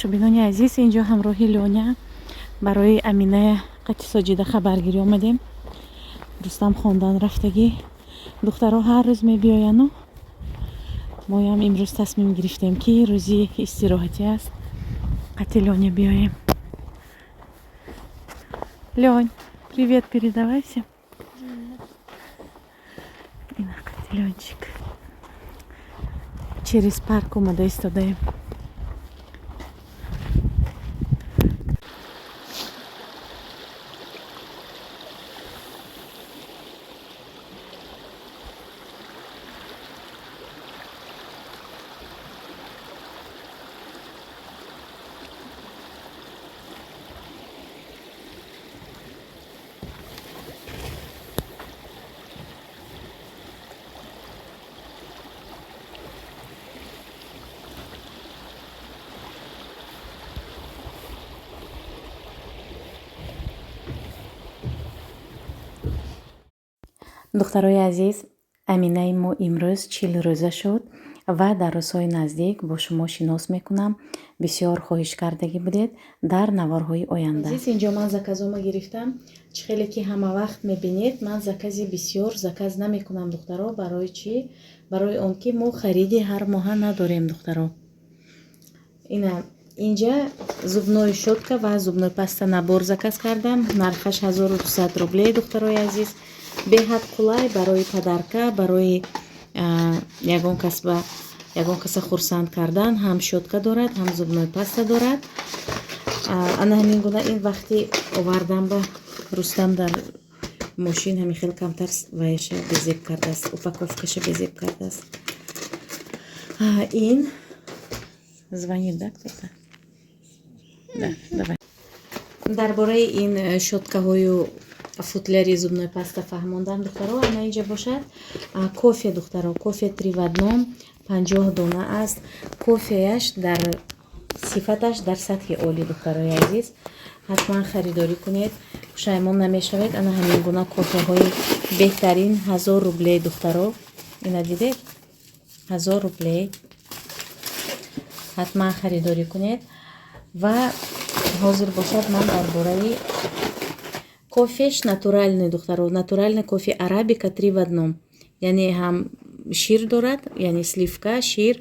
Шобинони азиз, инҷо ҳамроҳи Лёня барои Аминая қати Соҷида хабаргирӣ омадем. Рустам хондан рафтагӣ. Духтаро ҳар рӯз мебиёяну моям имрӯз тасмим гирифтем, ки рӯзи истироҳатӣ аст, қати Лёня биёем. Лёнь, привет передавай всем. Ина қати Лёнчик через парк омада истодаем. Духтарои азиз, Аминаи мо имрӯз 40 рӯза шуд ва дар рӯзҳои наздик бо шумо шинос мекунам. Бисёр хоҳиш кардагӣ будед дар наворҳои оянда. Азиз, инҷо ман заказома гирифтам. Чӣ хеле ки ҳама вақт мебинед, ман закази бисёр заказ намекунам, духтаро. Барои чӣ? Барои он ки мо хариди ҳар моҳа надорем, духтаро. Ина инҷа зубной щётка ва зубной паста набор заказ кардам. Нархаш 1200 рублей, духтарои азиз. Беҳад қулай барои подарка, барои ягон кас ба ягон каса хурсанд кардан. Ҳам щётка дорад, ҳам зубной паста дорад. Ана ҳамин гуна ин вақти овардан ба Рустам дар мошин ҳамин хел камтар ваяша безеб кардааст, упаковкаша безеб кардааст. Ин звонит, да, кто-то? Да, давай. Дар бораи ин щёткаҳою футляри зубной паста фаҳмондам, духтаро. Ана инҷа бошад кофе, духтаро. Кофе три в одном, 50 дона аст. Кофеяш дар сифаташ дар сатҳи олӣ, духтарои азиз, ҳатман харидорӣ кунед, пушаймон намешавед. Ана ҳамин гуна кофеҳои беҳтарин, 1000 рублей, духтаро. Ина дидед, 1000 рублей. Ҳатман харидорӣ кунед. Ва ҳозир бошад ман дар бораи кофеш натуральный, духтаро. Натуральный кофе арабика три в одном, яъне ҳам шир дорад, яъне сливка, шир,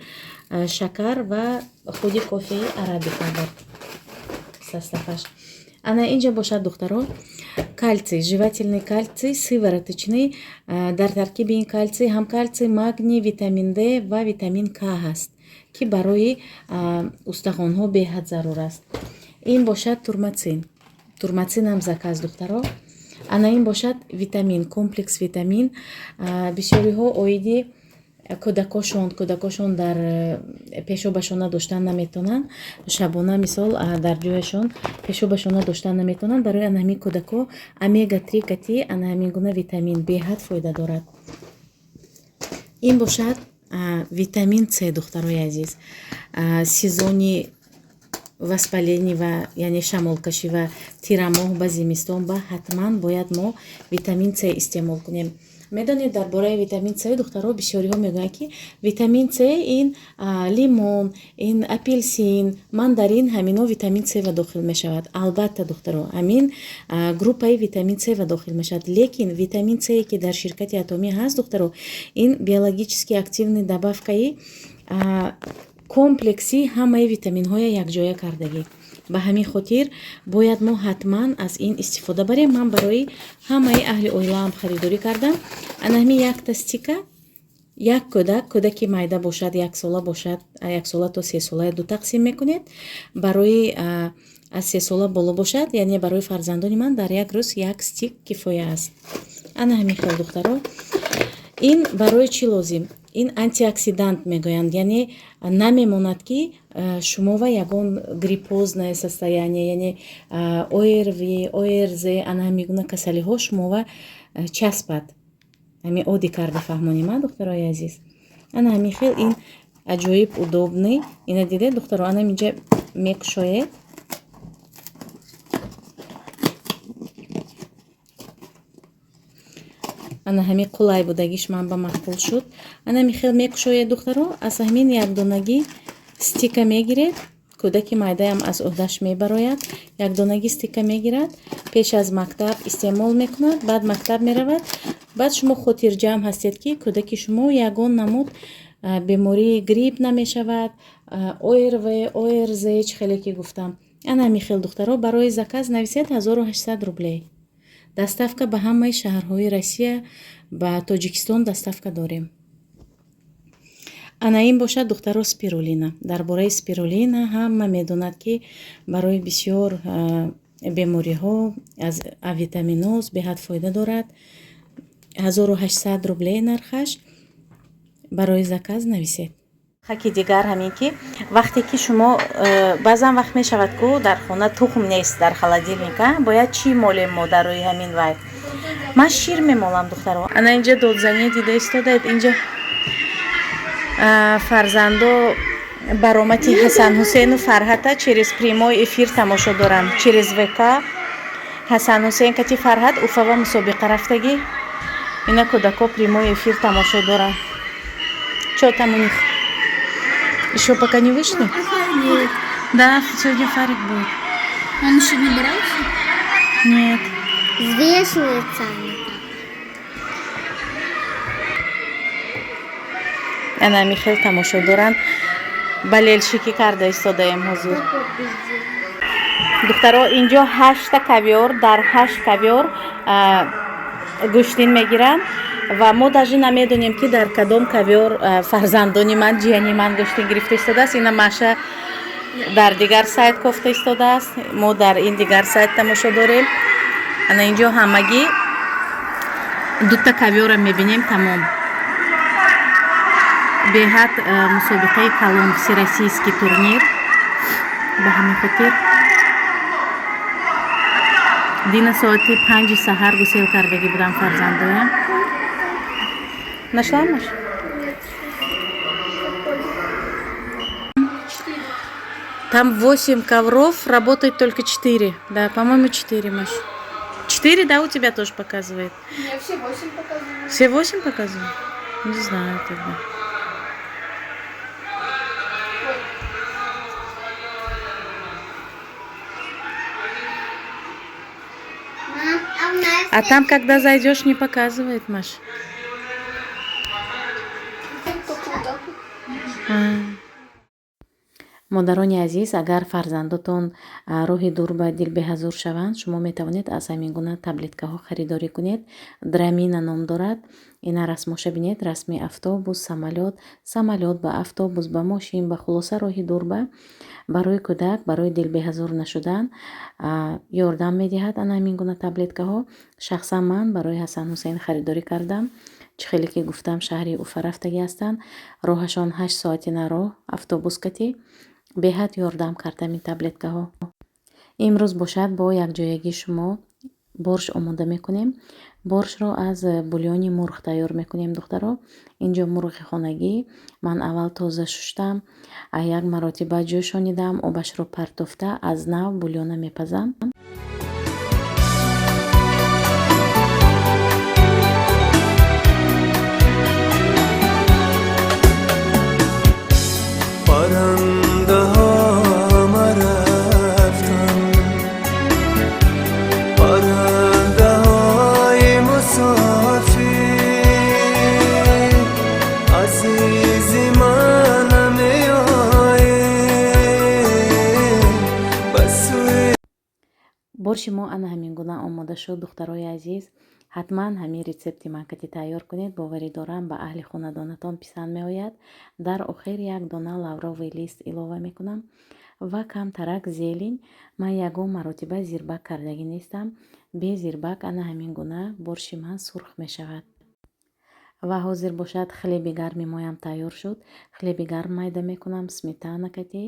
шакар ва худи кофеи арабика дар составаш. Ана инҷа бошад, духтаро, кальций, жевательный кальций сывороточный. Дар таркиби ин кальций ҳам кальций, магний, витамин Д ва витамин К ҳаст, ки барои устахонҳо беҳад зарур аст. Ин бошад турмацин, турмацинам заказ, духтаро. Ана ин бошад витамин, комплекс витамин. Бисёриҳо оиди кӯдакошон дар пешобашона доштан наметонанд шабона, мисол, дар ҷояшон пешобашона доштан наметонанд. Барои ана ҳамин кӯдако омега 3 кати ана ҳамин гуна витамин беҳад фоида дорад. Ин бошад витамин С, духтарои азиз. Сезони воспаление ва яъне шамолкашӣ ва тирамоҳ ба зимистон ба ҳатман бояд мо витамин С истеъмол кунем. Медонед, дар бораи витамин С, духтаро, бисёриҳо мегӯянд, ки витамин С ин лимон, ин апелсин, мандарин, ҳамино витамин С ва дохил мешавад. Албатта, духтаро, ҳамин группаи витамин С ва дохил мешавад, лекин витамин С, ки дар ширкати Атомӣ ҳаст, духтаро, ин биологически активный добавкаи комплекси ҳамаи витаминҳоя якҷоя кардагӣ. Ба ҳамин хотир бояд мо ҳатман аз ин истифода барем. Ман барои ҳамаи аҳли оилаам харидорӣ кардам. Ана ҳамин якта стика як кӯдак, кӯдаки майда бошад, 1 сола бошад, 1 сола то 3 сола ду тақсим мекунед. Барои аз 3 сола боло бошад, яъне барои фарзандони ман дар як рӯз як стик кифоя аст. Ана ҳамин хел, духтаро. Ин барои чӣ лозим? Ин антиоксидант мегӯянд, яъне намемонад, ки шумова ягон гриппозное состояние, яъне ОРВИ, ОРЗ, ана ҳамин гуна касалиҳо шумова часпад. Ҳамин оддӣ карда фаҳмонем, а, духтарои азиз. Ана ҳамин хел ин аҷоиб удобный. Ина дидед, духтаро, ана инҷа мекушоед. Ана ҳамин қулай будагиш ман ба маъқул шуд. Ана ҳамин хел мекушоед, духтаро, аз ҳамин якдонагӣ стика мегиред. Кӯдаки майдаям аз ӯҳдаш мебарояд, якдонагӣ стика мегирад, пеш аз мактаб истеъмол мекунад, баъд мактаб меравад. Баъд шумо хотирҷамъ ҳастед, ки кӯдаки шумо ягон намуд бемории грипп намешавад, ОРВ, ОРЗ, чӣ хеле ки гуфтам. Ана ҳамин хел, духтаро, барои заказ нависед, 1800 рублей. Доставка ба ҳамаи шаҳрҳои Россия, ба Тоҷикистон доставка дорем. Ана ин бошад, духтаро, спирулина. Дар бораи спирулина ҳама медонад, ки барои бисёр бемориҳо аз авитаминоз беҳад фоида дорад. 1800 рублей нархаш. Барои заказ нависед. Хаки дигар ҳамин ки вақте ки шумо баъзан вақт мешавад, ку дар хона тухм нест, дар холодильника, бояд чӣ молем мо дар рӯи ҳамин вай? Ман шир мемолам, духтаро. Ана инҷа додзанӣ дида истодаед. Инҷа фарзандо баромати Ҳасанҳусейну Фарҳата через прямой эфир тамошо доранд, через ВК. Ҳасанҳусейн кати Фарҳат Уфава мусобиқа рафтагӣ. Ина кӯдако прямой эфир тамошо доранд. Чё там у них? Еще пока не вышли? Нет. Да, сегодня Фарик будет. Он еще не брался? Нет. Взвешиваются они там. Ана михел тамошо доранд. Болельщикӣ карда истодаем ҳозир. Духтаро, инҷо ҳашта ковёр, дар ҳашт ковёр гӯштин мегиранд ва мо даже намедонем, ки дар кадом ковёр фарзандони ман, ҷияни ман гӯштин гирифта истодааст. Ина Маша дар дигар сайт кофта истодааст, мо дар ин дигар сайт тамошо дорем. Ана инҷо ҳамагӣ дута ковёра мебинем, тамом. Беҳад мусобиқаи калон, всероссийский турнир. Ба ҳамин хотир дина соати 5-и саҳар гусел кардагӣ будам фарзандоям. Нашла, Маш? Нет. Там восемь ковров, работает только четыре. Да, по-моему, четыре, Маш. Четыре, да, у тебя тоже показывает? У меня все восемь показывают. Все восемь показывают? Не знаю тогда. Ой. Мам, а у нас А там, когда зайдешь, не показывает, Маш. Только вот так вот. Модарони азиз, агар фарзандотон роҳи дур ба дилбеҳазур шаванд, шумо метавонед аз ҳамин гуна таблеткаҳо харидорӣ кунед. Драмина ном дорад. Ина расмоша бинед, расми автобус, самолёт, самолёт ба автобус, ба мошин, ба хулоса роҳи дур ба барои кӯдак, барои дилбеҳазур нашудан ёрдам медиҳад ана ҳамин гуна таблеткаҳо. Шахсан ман барои Ҳасан Ҳусейн харидорӣ кардам. Чӣ хеле ки гуфтам, шаҳри Уфа рафтагӣ ҳастанд, роҳашон 8 соатина роҳ автобус катӣ. Беҳад ёрдам кард ҳамин таблеткаҳо. Имрӯз бошад, бо якҷоягӣ шумо борщ омода мекунем. Борщро аз бульони мурғ тайёр мекунем, духтаро. Инҷо мурғи хонагӣ ман аввал тоза шуштам, як маротиба ҷӯшонидам, обашро партофта, аз нав бульона мепазам. Парандаҳо рафтан, парандаҳои мусофир, азизи ман намеоед ба сӯи Борщи мо ана ҳамин гуна омода шуд, духтарои азиз. Ҳатман ҳамин рецепти ман кати тайёр кунед, боварӣ дорам, ба аҳли хонадонатон писанд меояд. Дар охир як дона лавровый лист илова мекунам ва камтарак зелень. Ман ягон маротиба зирбак кардагӣ нестам. Бе зирбак ана ҳамин гуна борщи ман сурх мешавад. Ва ҳозир бошад, хлеби гарми моям тайёр шуд. Хлеби гарм майда мекунам, сметана кати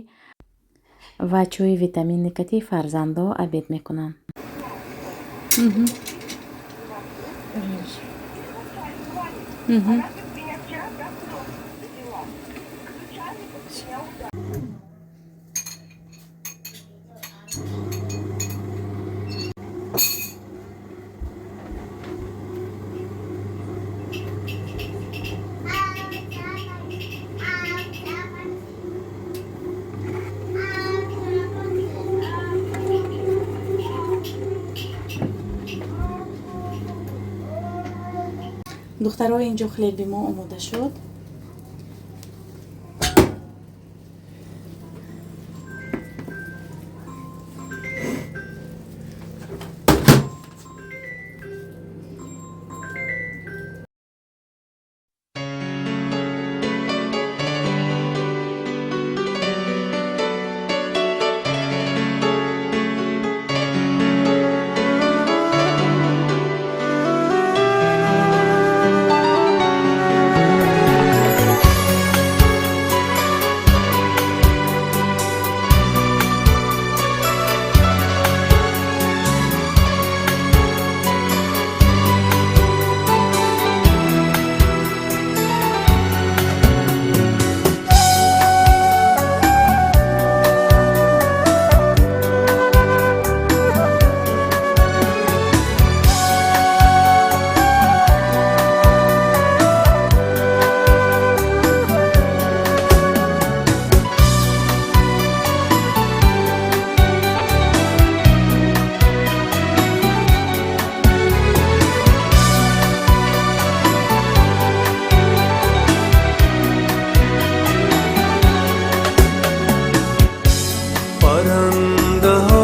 ва чойи витаминни кати фарзандо обед мекунанд. Мгм. Духтаро, инҷо хлеби мо омода шуд. Парандаҳо.